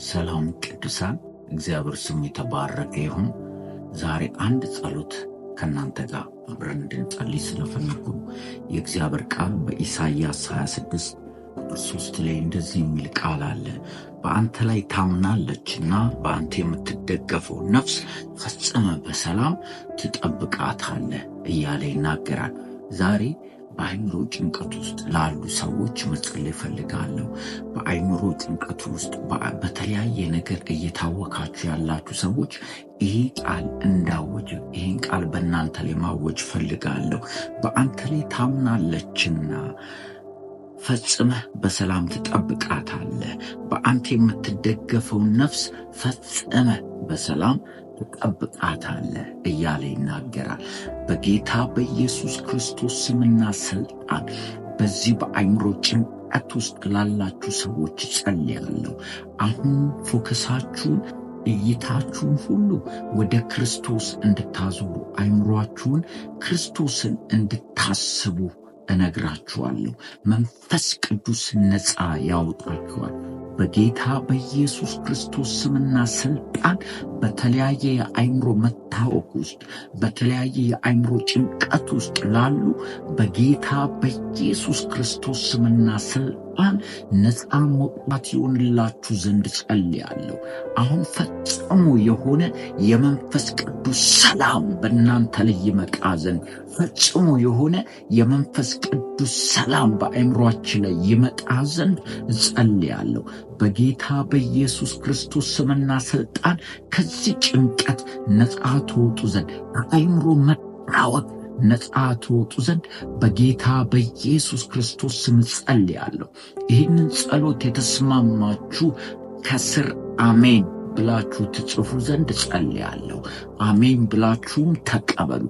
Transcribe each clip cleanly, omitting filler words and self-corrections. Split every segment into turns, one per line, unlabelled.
ሰላም ቅዱሳን፣ እግዚአብሔር ስሙ የተባረከ ይሁን። ዛሬ አንድ ጸሎት ከእናንተ ጋር አብረን እንድንጸልይ ስለፈለኩ ነው። የእግዚአብሔር ቃል በኢሳይያስ 26 ቁጥር 3 ላይ እንደዚህ የሚል ቃል አለ። በአንተ ላይ ታምናለችና በአንተ የምትደገፈው ነፍስ ፈጽመ በሰላም ትጠብቃታለህ እያለ ይናገራል። ዛሬ በአእምሮ ጭንቀት ውስጥ ላሉ ሰዎች መጸለይ እፈልጋለሁ። በአእምሮ ጭንቀት ውስጥ በተለያየ ነገር እየታወካችሁ ያላችሁ ሰዎች ይህ ቃል እንዳወጅ፣ ይህን ቃል በእናንተ ላይ ማወጅ እፈልጋለሁ። በአንተ ላይ ታምናለችና ፈጽመህ በሰላም ትጠብቃታለህ። በአንተ የምትደገፈውን ነፍስ ፈጽመህ በሰላም ትጠብቃታለህ እያለ ይናገራል። በጌታ በኢየሱስ ክርስቶስ ስምና ስልጣን በዚህ በአእምሮ ጭንቀት ውስጥ ላላችሁ ሰዎች ጸልያለሁ። አሁን focus ኣችሁን፣ እይታችሁን ሁሉ ወደ ክርስቶስ እንድታዞሩ፣ አእምሯችሁን ክርስቶስን እንድታስቡ እነግራችኋለሁ። መንፈስ ቅዱስ ነፃ ያወጣችኋል። በጌታ በኢየሱስ ክርስቶስ ስምና ስልጣን በተለያየ የአእምሮ መታወክ ውስጥ፣ በተለያየ የአእምሮ ጭንቀት ውስጥ ላሉ በጌታ በኢየሱስ ክርስቶስ ስምና ስልጣን ነፃ መውጣት ይሆንላችሁ ዘንድ ጸልያለሁ። አሁን ፈጽሞ የሆነ የመንፈስ ቅዱስ ሰላም በእናንተ ላይ ይመጣ ዘንድ፣ ፈጽሞ የሆነ የመንፈስ ቅዱስ ሰላም በአእምሯችን ላይ ይመጣ ዘንድ እጸልያለሁ። በጌታ በኢየሱስ ክርስቶስ ስምና ስልጣን ከዚህ ጭንቀት ነፃ ትወጡ ዘንድ፣ ከአእምሮ መታወክ ነፃ ትወጡ ዘንድ በጌታ በኢየሱስ ክርስቶስ ስም ጸልያለሁ። ይህንን ጸሎት የተስማማችሁ ከስር አሜን ብላችሁ ትጽፉ ዘንድ ጸልያለሁ። አሜን ብላችሁም ተቀበሉ።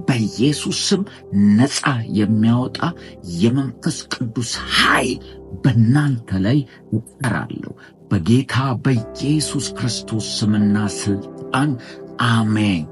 በኢየሱስ ስም ነፃ የሚያወጣ የመንፈስ ቅዱስ ኃይል በእናንተ ላይ እጠራለሁ። በጌታ በኢየሱስ ክርስቶስ ስምና ስልጣን አሜን።